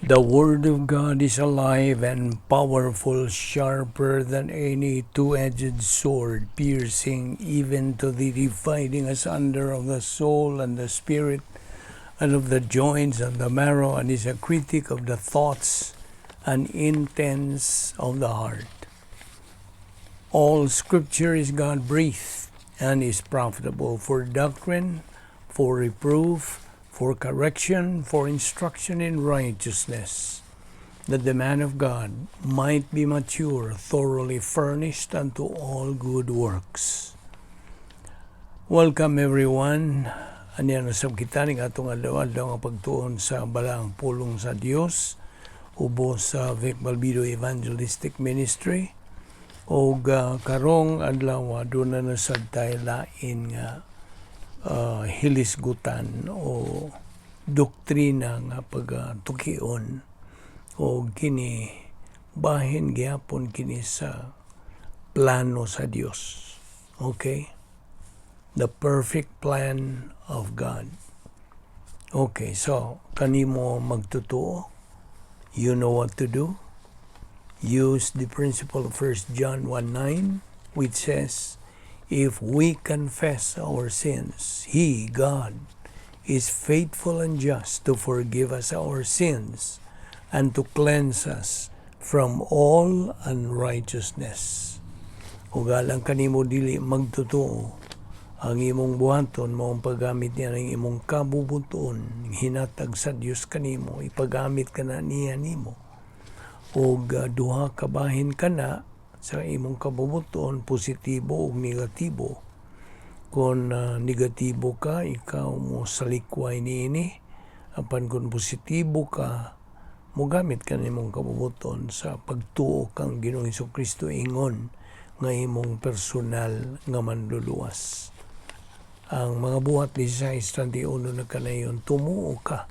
The Word of God is alive and powerful, sharper than any two-edged sword, piercing even to the dividing asunder of the soul and the spirit, and of the joints and the marrow, and is a critic of the thoughts and intents of the heart. All Scripture is God-breathed and is profitable for doctrine, for reproof, for correction, for instruction in righteousness, that the man of God might be mature, thoroughly furnished unto all good works. Welcome, everyone. Aniya na sab kita ning atong adlaw-adlaw nga pagtuon sa balaang pulong sa Dios ubos sa Vic Balbido Evangelistic Ministry. Og karong adlaw, duna na sad tay lain nga hilisgutan o doktrina nga pagtukion, o kini bahin gyapon kini sa plano sa Dios. Okay? The perfect plan of God. Okay, so kanimo magtutuo, you know what to do. Use the principle of 1 John 1:9, which says, "If we confess our sins, He, God, is faithful and just to forgive us our sins and to cleanse us from all unrighteousness." Ug alang kanimo dili magtotoo, ang imong buhaton mao ang paggamit niya ng imong kabubuton hinatag sa Dios kanimo, ipagamit ka na niya nimo. Og duha ka bahin kana sa imong kabubuton, positibo ug negatibo. Kung negatibo ka, ikaw mo salikway niini. Apan kung positibo ka, mogamit ka nimong kabubuton sa pagtuo kang Ginoong Kristo ingon nga imong personal nga manluluwas. Ang mga Buhat 16:31 na kanayon, "Tumuo ka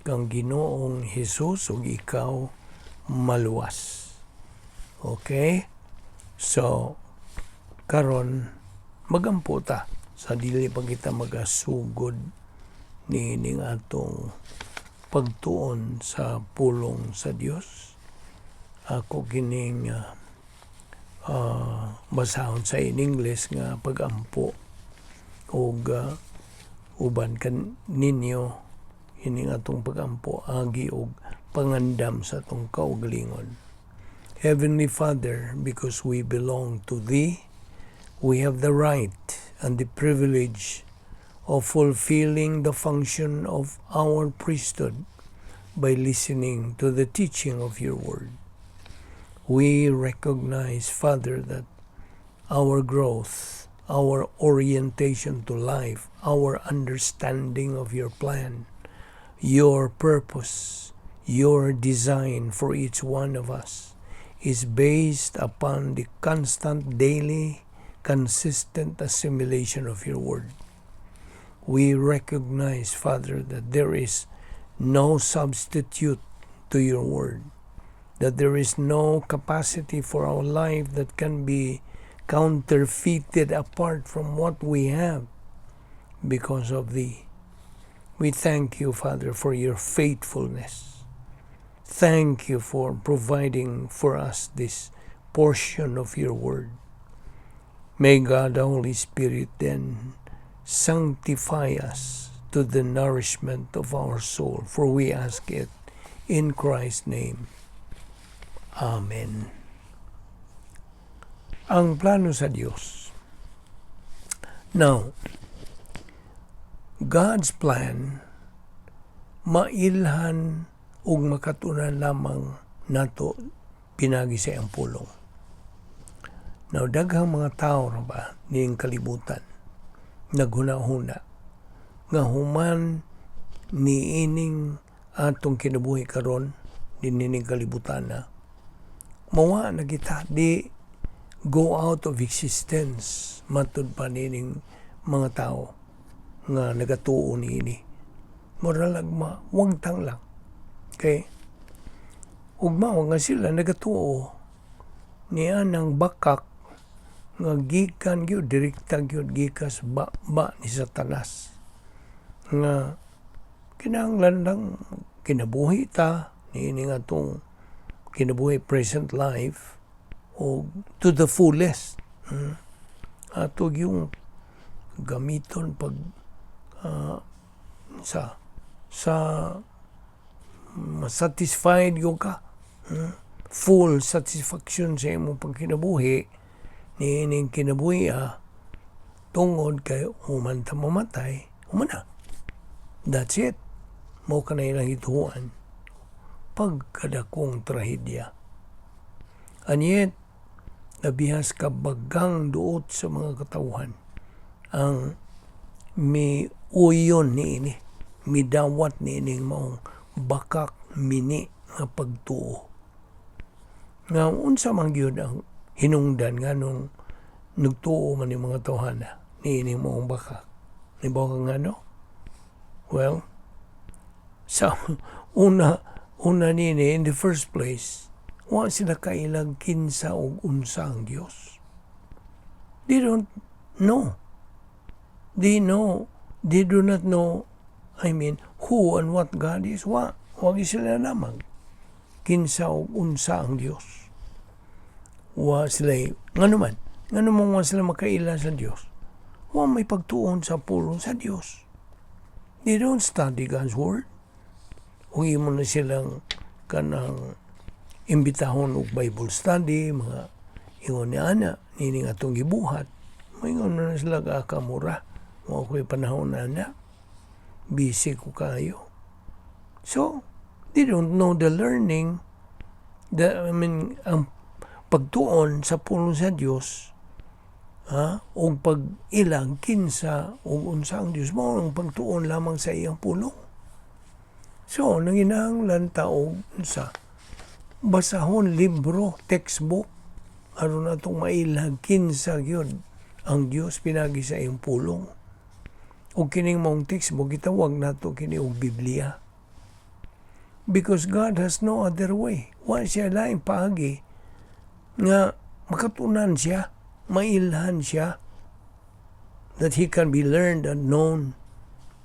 kang Ginoong Hesus ug ikaw maluwas." Okay? So, karon magampo ta sa dili pa kita magasugod ni ning atong pagtuon sa pulong sa Dios. Ako kining basahon sa in English nga pagampo ug uban kan ninyo ining atong pagampo agi og pangandam sa atong kaugalingon. Heavenly Father, because we belong to Thee, we have the right and the privilege of fulfilling the function of our priesthood by listening to the teaching of Your Word. We recognize, Father, that our growth, our orientation to life, our understanding of Your plan, Your purpose, Your design for each one of us is based upon the constant, daily, consistent assimilation of Your Word. We recognize, Father, that there is no substitute to Your Word, that there is no capacity for our life that can be counterfeited apart from what we have because of Thee. We thank You, Father, for Your faithfulness. Thank You for providing for us this portion of Your Word. May God, the Holy Spirit, then sanctify us to the nourishment of our soul, for we ask it in Christ's name. Amen. Ang plano sa Diyos. Now, God's plan mailhan ug makatunan lamang nato pinagi sa iyang pulong. Now, daghang mga tao ra ba ning kalibutan naghuna-huna nga human niining atong kinabuhi karon niining kalibutan na mawa na kita, di go out of existence, matud pa nining mga tao nga nagatuo niini. Mura lag mawagtang lang. Okay? Ug mao nga sila nagatuo niya ng bakak nga gikan gyud, direkta gyud gikas ba ni Satanas nga kinahanglan lang kinabuhi ta. Niini nga atong kinabuhi, present life, o to the fullest. Ato yung gamiton pag sa satisfied gyud ka. Full satisfaction sa imong pagkinabuhi niining kinabuhi tungod kay human ta mamatay, human na. That's it. Mao kana ilang gituohan. Pagkadakong trahedya. And yet, nabihas kabagang duot sa mga katawhan ang miuyon niini, midawat niining maong bakak mini nga pagtuo. Nga unsa man gyud ang hinungdan nganong nagtuo man yung mga tawhana niining maong bakak? Nibaw ka ngano? Well, sa una una nini, in the first place, wa sila kailag kinsa og unsa ang Dios. They don't know. They know, they do not know, I mean, who and what God is. Wa gyud sila lamang kinsa og unsa ang Dios. Wa sila, ngano man, ngano man wa sila makaila sa Dios? Wa may pagtuon sa pulong sa Dios. They don't study God's Word. Kung imo na silang kanang imbitahon og Bible study, mga ingon ni ana, nining atong gibuhat, maingon na sila ka kamura. Wa ko'y panahon na na. Busy ko kayo. So, they don't know the learning, the, I mean, ang pagtuon sa pulong sa Dios, ha, o pag-ilang kinsa o unsa ang Dios, mao ang pagtuon lamang sa iyang pulong. So, nanginahanglan ta og unsa? Basahon libro, textbook, aron atong mailag kinsa gyud ang Dios pinagi sa iyang pulong. O kining maong textbook, gitawag nato kini og Biblia. Because God has no other way. Wa siya laing paagi nga makatunan siya, mailhan siya, that He can be learned and known.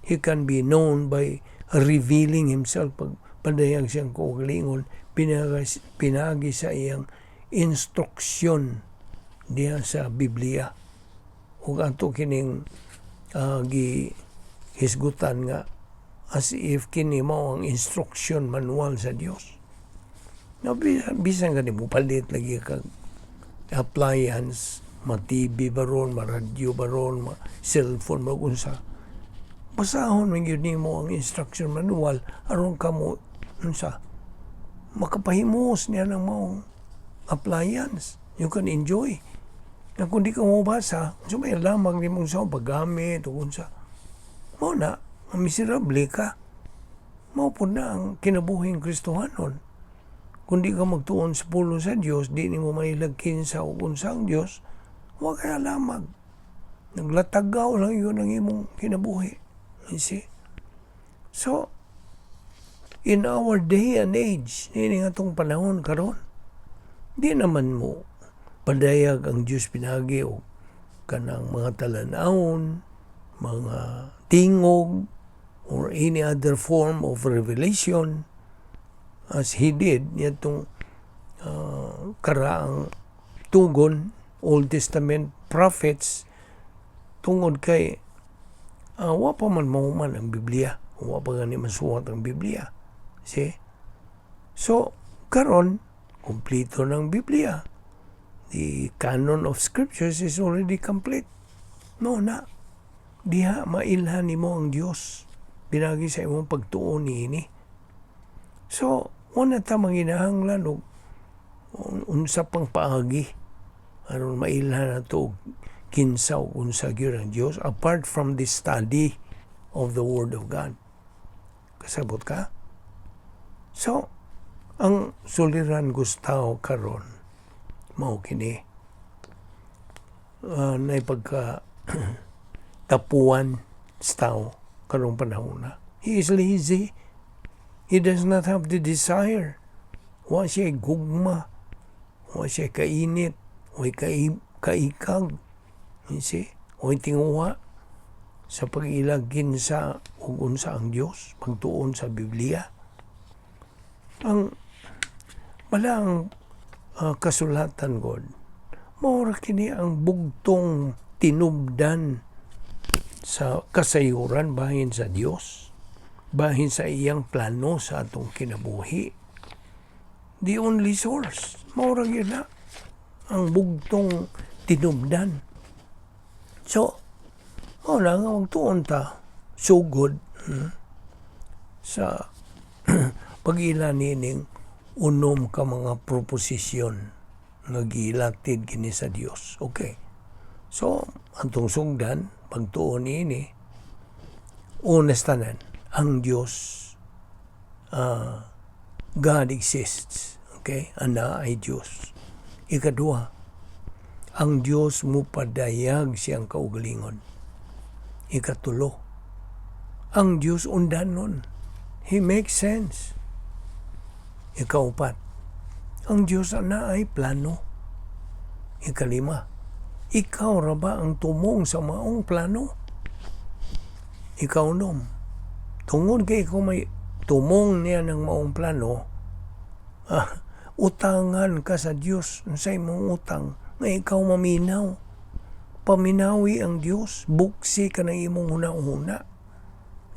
He can be known by revealing Himself, pag padayag siyang kaugalingon pinagi, pinagi sa iyang instruksyon diha sa Biblia. Ug ato kining gi hisgutan nga as if kini mao ang instruction manual sa Dios. No, bisan gani mo palit lagi kag appliance, ma TV ba ron, ma radyo ba ron, ma cellphone ba, unsa. Basahon man gyud nimo ang instruction manual aron kamo unsa makapahimos niya ng maong appliance. You can enjoy. Na kung di ka mobasa, unsa may lamang nimo sa paggamit o unsa. Mao na, miserable ka. Mao pud na ang kinabuhing Kristohanon. Kung di ka magtuon sa pulong sa Dios, di nimo mailag kinsa o unsa ang Dios, wa kay lamag. Naglatagaw lang gyud ang imong kinabuhi. You see? So, in our day and age, ini nga atong panahon karon, di naman mo padayag ang Dios pinagi og kanang mga talan-awon, mga tingog, or any other form of revelation as He did nitong karaang tugon, Old Testament prophets, tungod kay wa pa man mahuman ang Biblia, wa pa gani masuwat ang Biblia, see? So karon kumpleto ng Biblia. The canon of scriptures is already complete. No na diha mailhan nimo ang Dios pinagi sa imong pagtuon niini. So wala ta manginahanglan og unsa pang paagi aron mailhan nato og kinsa ug unsa gyud ang Dios apart from the study of the Word of God. Kasabot ka? So, ang suliran gustaw karon mao kini nay pagka tapuan sa tao karong panahon na. He is lazy. He does not have the desire. Wa siya gugma. Wa siya kainit. Wa kaikag. You see? Wa tinguha sa pag-ilag kinsa ug unsa ang Dios, pagtuon sa Biblia. Ang balaang kasulatan god, mao ra kini ang bugtong tinubdan sa kasayuran bahin sa Dios, bahin sa iyang plano sa atong kinabuhi. The only source, mao ra gyud na ang bugtong tinubdan. So, mao na nga magtuon ta sugod sa pag-ila nining unom ka mga proposisyon nga gilatid kini sa Dios. Okay. So, atong sugdan, pagtuon niini, una sa tanan, ang Dios, God exists. Okay? Ana ay Dios. Ikaduha, ang Dios mupadayag siyang kaugalingon. Ikatulo, ang Dios undanon. He makes sense. Ikaupat, ang Dios ana ay plano. Ikalima, ikaw ra ba ang tumong sa maong plano? Ikaunom, tungod kay ikaw may tumong niya ng maong plano, utangan ka sa Dios. Unsay imong utang? Nga ikaw maminaw. Paminawi ang Dios, buksi ka ng imong huna-huna.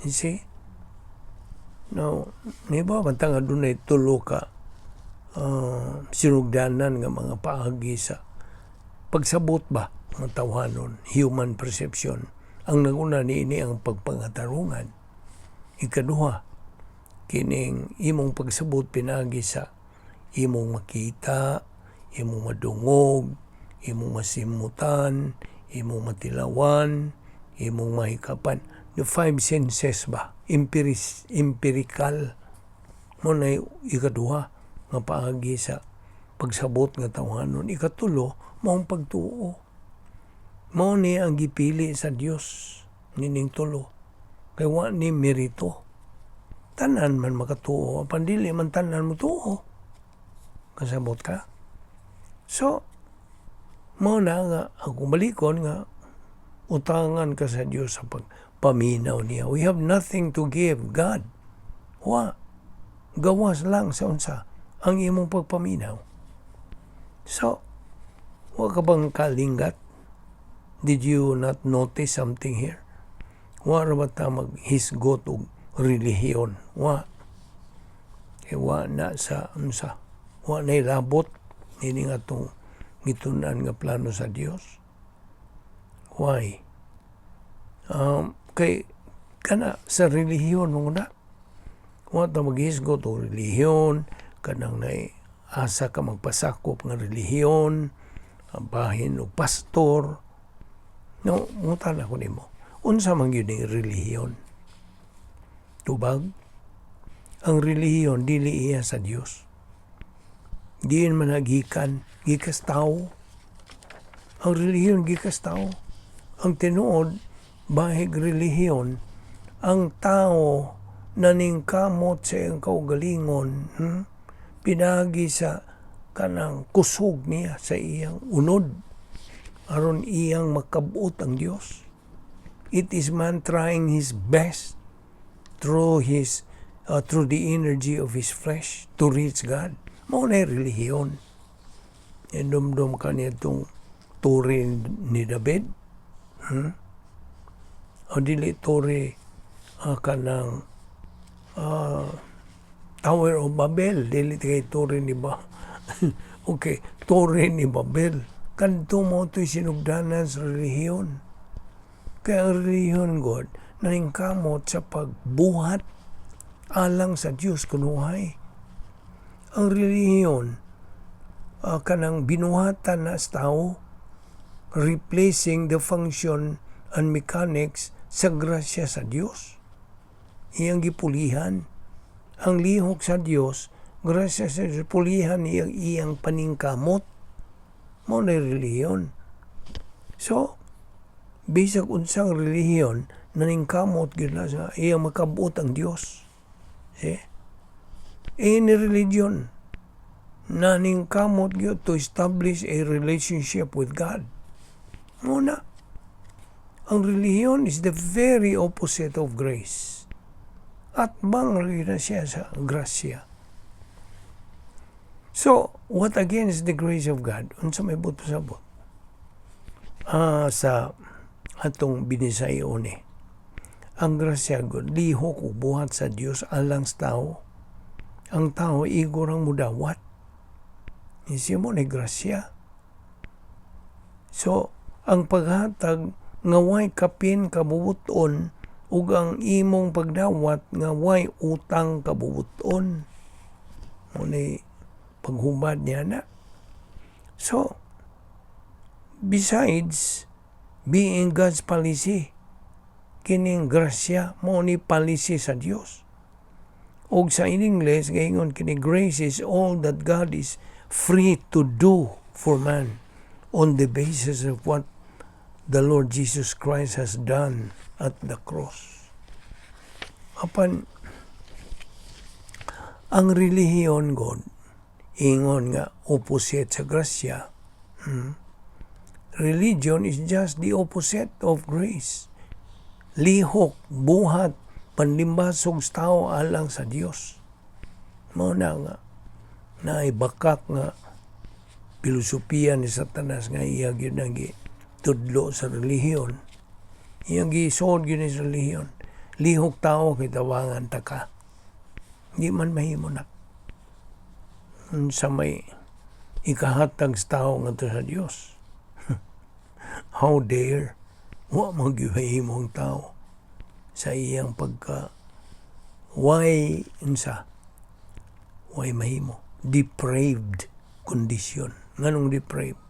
You see? Now, di ba, bantang adunay tulo ka sinugdanan nga mga paagi sa pagsabot ba mga tawhanon, human perception. Ang naguna niini ang pagpangatarungan. Ikaduha, kining imong pagsabot pinagi sa imong makita, imong madungog, imong masimutan, imong matilawan, imong mahikapan. The five senses ba? Empirical. Mao na ikaduha nga paagi sa pagsabot nga tawhanon. Ikatulo, maong pagtuo. Mao ni ang gipili sa Dios nining tulo. Kay wa ni merito. Tanan man makatuo, apan dili man tanan motuo. Kasabot ka? So, mao na nga akong balikon nga utangan ka sa Dios sa pagpaminaw niya. We have nothing to give God. Wa. Gawas lang sa unsa ang imong pagpaminaw. So, wa ka bang kalinggat? Did you not notice something here? Wa ra ba ta maghisgot og relihiyon? Wa. Kay wa na sa unsa. Wa na labot nining atong gitun-an nga plano sa Dios. Why? Kay kana sa relihiyon mo na. Wa ta maghisgot og relihiyon, kanang nay asa ka magpasakop nga relihiyon, ang bahin og pastor. No, mutan ako nimo. Unsa man gyud ning relihiyon? Tubag? Ang relihiyon dili iya sa Dios. Diin man nagikan, gikas tao. Ang relihiyon gikas tao. Ang tinuod, bahig relihiyon, ang tao naningkamot sa iyang kaugalingon, Pinagi sa kanang kusog niya sa iyang unod aron iyang makabot ang Dios. It is man trying his best through the energy of his flesh to reach God. Mao na relihiyon. Indumdum ka niya itong turi ni David. O dili turi kanang Tower of Babel. Dili kay turi ni ba? Okay, turi ni Babel. Kadto mao to'y sinugdanan sa relihiyon. Kaya ang relihiyon God, naningkamot sa pagbuhat alang sa Dios kunuhay. Ang relihiyon, kanang binuhatan na sa tao, replacing the function and mechanics sa grasya sa Dios. Iyang gipulihan. Ang lihok sa Dios, grasya sa Dios, pulihan iyang iyang paningkamot. Mao na relihiyon. So, bisag unsang relihiyon, naningkamot gyud na sa iyang makabot ang Dios. See? Any religion, naningkamot gyud to establish a relationship with God. Muna, ang relihiyon is the very opposite of grace. At bang na siya sa grasya. So, what against the grace of God? Unsa may buot pasabot? Sa atong binisayon ni. Ang grasya gud lihok ug buhat sa Dios alang sa tao. Ang tao igo rang mudawat. Siya mo ni grasya. So, ang paghatag nga way kapin kabubuton ug ang imong pagdawat nga way utang kabubuton. Mao ni paghubad niya na. So, besides being God's policy, kining grasya mao ni policy sa Dios. Og sa in English, gaingon kini, grace is all that God is free to do for man on the basis of what the Lord Jesus Christ has done at the cross. Apan ang relihiyon gud ingon nga opposite sa grasya. Religion is just the opposite of grace. Lihok, buhat, panlimbasog sa tao alang sa Dios. Mao na nga naay bakak nga filosofiya ni Satanas nga iya gyud nang tudlo sa relihiyon. Iyang gisuod gyud ni sa relihiyon. Lihok tao kay tawangan ta ka. Di man mahimo na. Unsa may ikahatag sa tao ngadto sa Dios? How dare? Wa man gyud mahimo ang tao sa iyang pagka why unsa way mahimo, depraved condition. Nganong depraved?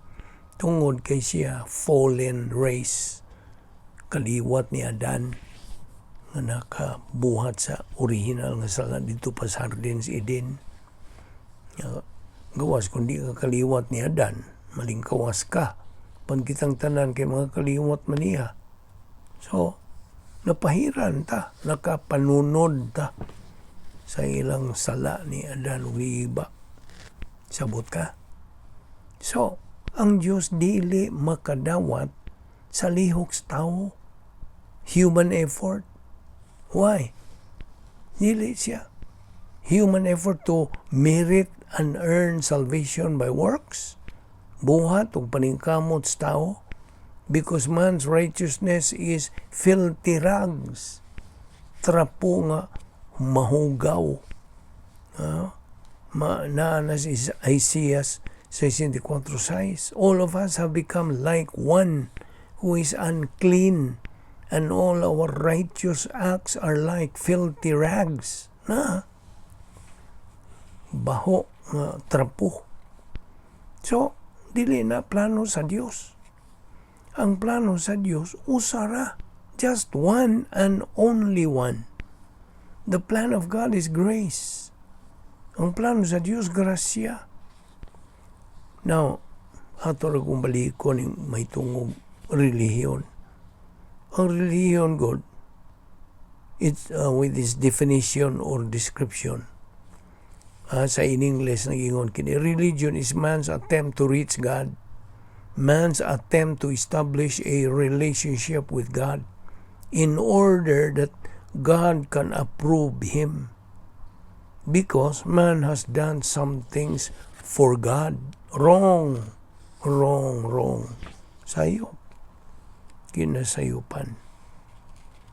Tungod kay siya fallen race, kaliwat ni Adan nga nakabuhat sa original nga sala dito pa sa Hardin sa Eden. Nga, gawas kung di ka kaliwat ni Adan, malingkawas ka. Pan kitang tanan kay mga kaliwat man niya. So, napahiran ta, nakapanunod ta sa ilang sala ni Adan ug ni Eva. Sabot ka? So, ang Diyos dili makadawat sa lihok sa tao. Human effort. Why? Dili siya. Human effort to merit and earn salvation by works. Buhat ug paningkamot sa tao. Because man's righteousness is filthy rags. Trapo nga mahugaw. Ma, naa na si Isaiah 64:6. "All of us have become like one who is unclean, and all our righteous acts are like filthy rags." Na, baho nga trapo. So, dili na plano sa Dios. Ang plano sa Dios, usara. Just one and only one. The plan of God is grace. Ang plano sa Dios, grasya. Now, ato ra kung balikon yung may tungog relihiyon. Ang relihiyon gud, it's with this definition or description. Sa in English, nagingon kini, religion is man's attempt to reach God, man's attempt to establish a relationship with God in order that God can approve him. Because man has done some things for God. Wrong, wrong, wrong. Sayop. Kinasayupan.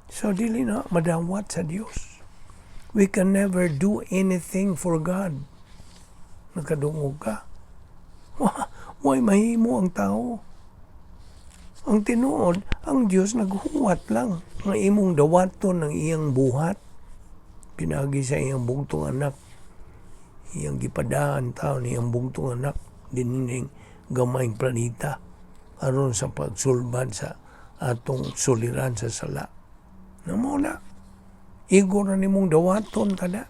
So, dili na madawat sa Dios. We can never do anything for God. Nakadungog ka? Why mahimo ang tao? Ang tinuod, ang Dios naghuwat lang nga imong dawaton ang iyang buhat. Pinagi sa iyang bugtong anak. Iyang gipadaan tao ni iyang bugtong anak dinhining gamayng planeta aron sa pagsulbad sa atong suliran sa sala. Namo na. Igo ra nimong dawaton kada.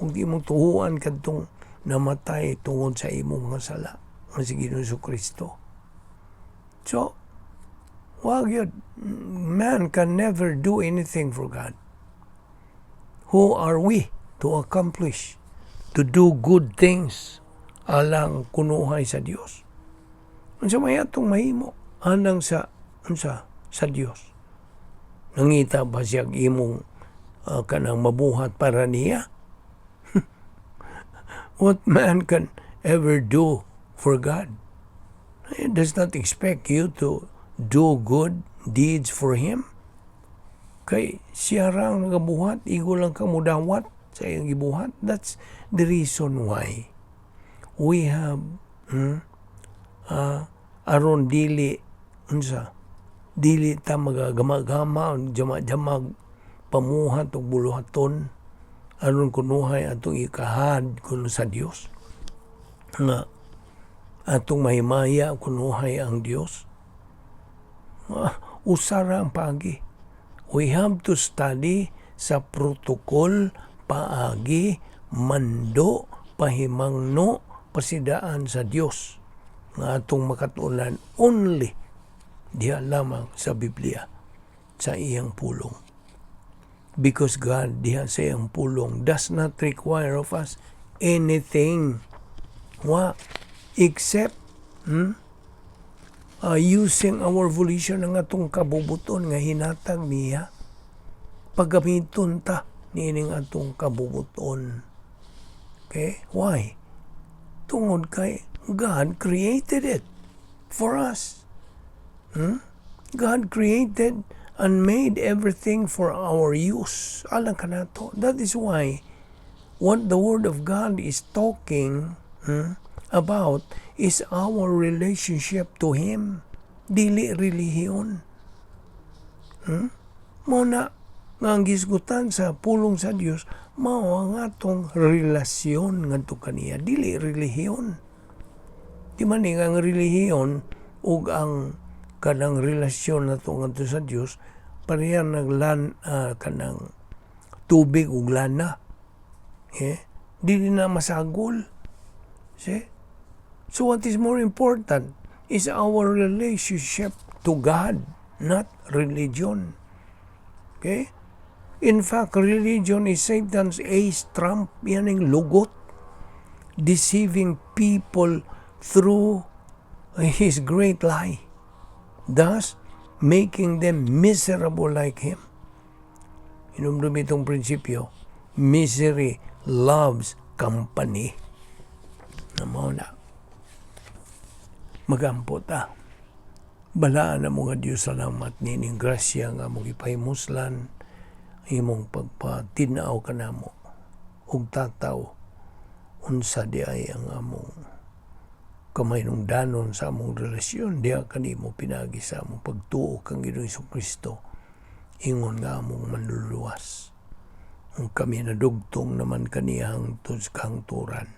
Ug imong tuhuan kadtong namatay tungod sa imong mga sala nga si Ginoong Kristo. So, wag yun. Man can never do anything for God. Who are we to accomplish, to do good things alang kunuhay sa Dios? Unsa may atong mahimo anang sa unsa sa Dios? Nangita ba siya imong kanang mabuhat para niya? What man can ever do for God. He does not expect you to do good deeds for Him. Kay siya ra ang nagabuhat, igo lang ka mudawat sa iyang gibuhat. That's the reason why we have aron dili unsa, dili ta magagama-gama, jama-jamag pamuhat og buluhaton aron kunuhay atong ikahad kuno sa Dios nga atong mahimaya kunuhay ang Dios. Usa ra ang paagi. We have to study sa protocol, paagi, mando, pahimangno, pasidaan sa Dios nga atong makatunan only diha lamang sa Biblia, sa iyang pulong. Because God diha sa iyang pulong does not require of us anything. Wa except using our volition, ang atong kabubuton nga hinatag niya. Paggamiton ta niining atong kabubuton. Okay? Why? Tungod kay God created it for us. God created and made everything for our use. Alang kanato. That is why what the Word of God is talking about is our relationship to Him. Dili relihiyon. Mao na nga ang gisgutan sa pulong sa Dios mao ang atong relasyon ngadto kaniya, dili relihiyon. Di man ni ang relihiyon ug ang kanang relasyon nato ngadto sa Dios pareha naglan kanang tubig ug lana. Eh, dili na masagol. See? So what is more important is our relationship to God, not religion. Okay? In fact, religion is Satan's ace trump, yan ang lugot, deceiving people through his great lie, thus making them miserable like him. Hinumdum itong prinsipyo, misery loves company. Na mao na. Magampo ta. Balaan na mga Diyos, salamat nining grasya nga among gipahimuslan, imong pagpatinaw kanamo ug tataw unsa di ay ang among kamahinungdanon sa among relasyon diha kanimo pinaagi sa among pagtuo kang Ginoong Kristo ingon nga among manluluwas. Ug kami nadugtong naman kaniya hangtod sa kahangturan.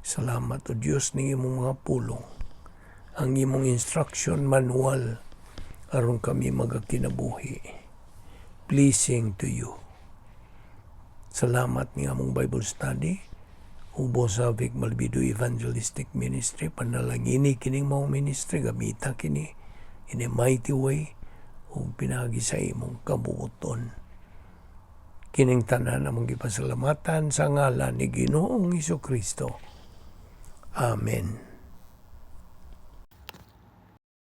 Salamat, O Dios, ning imong mga pulong, ang imong instruction manual aron kami magakinabuhi pleasing to you. Salamat ni among Bible study ubos sa Vic Malbido Evangelistic Ministry. Panalangini kining maong ministry, gamita kini in a mighty way ug pinaagi sa imong kabuoton. Kining tanan among gipasalamatan sa ngalan ni Ginoong Kristo. Amen.